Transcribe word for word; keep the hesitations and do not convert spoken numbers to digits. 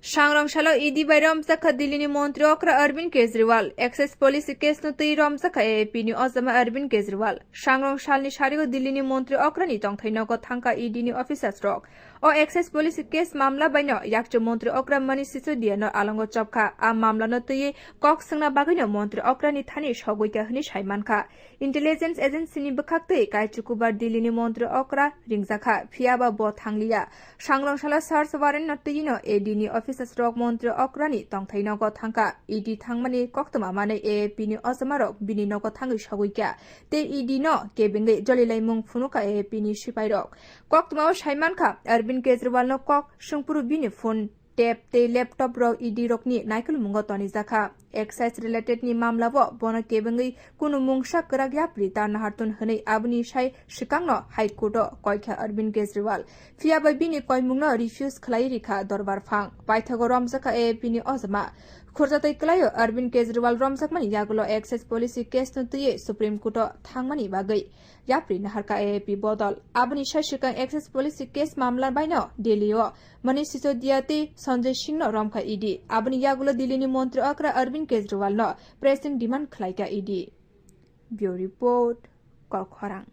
Sangrong salo E D bai romjakha Delhi ni montri okra Arvind Kejriwal. Excise policy case no twi romjakha A A P ni ojama Arvind Kejriwal. Sangrong salni sario Delhi ni montri okra ni tongthai nogo thangkha E D ni officers rok. O excise policy case mamla baino yakchu montri okra Manish Sisodia no alongo chopkha. A mamla no twiwi kok swngna bagwino montri okra ni thani sogwikha hwnwi sai mankha. Intelligence agency ni bwkhak twi kaichukubar Delhi ni montri okra ringjakha, phiyaba bo thangliya. Sangrong salo search warrant no twi no A D ni officers rok montri okra ni tongthai nogo thangkha. E D thangmani koktwma manwi A A P ni ojama rok bini nogo thangwi sogwikha. Tei E D no kebengwi jolilaimung phunukha A A P ni sipai rok. Koktwma o sai mankha, Arvind Kejriwal no kok sungphuru bini phone, tab tei laptop rok E D rokni naikolmungo tonijakha. Excise related ni mamla o bono kebengwi kunu mungsa kwrak yapri ta nahartun hwnwi aboni sai swkangno High Court o koikha Arvind Kejriwal. Phiyaba bini koimungno refuse khlai rikha dorbar phang. Paithago romjakha A A P ni ojama. Khurjatwi kwlaio Arvind Kejriwal romjakmani yagulo excise policy case no twiwi Supreme Court o thangmani bagwi yapri naharkha A A P bodol. Aboni sai swkang excise policy case mamla baino Delhi o Manish Sisodia tei Sanjay Singh no romkha E D. Aboni yagulo Delhi ni montri okra Arvind Kejriwal no pressing demand khlaikha E D. Bureau Report, Kolkhorang.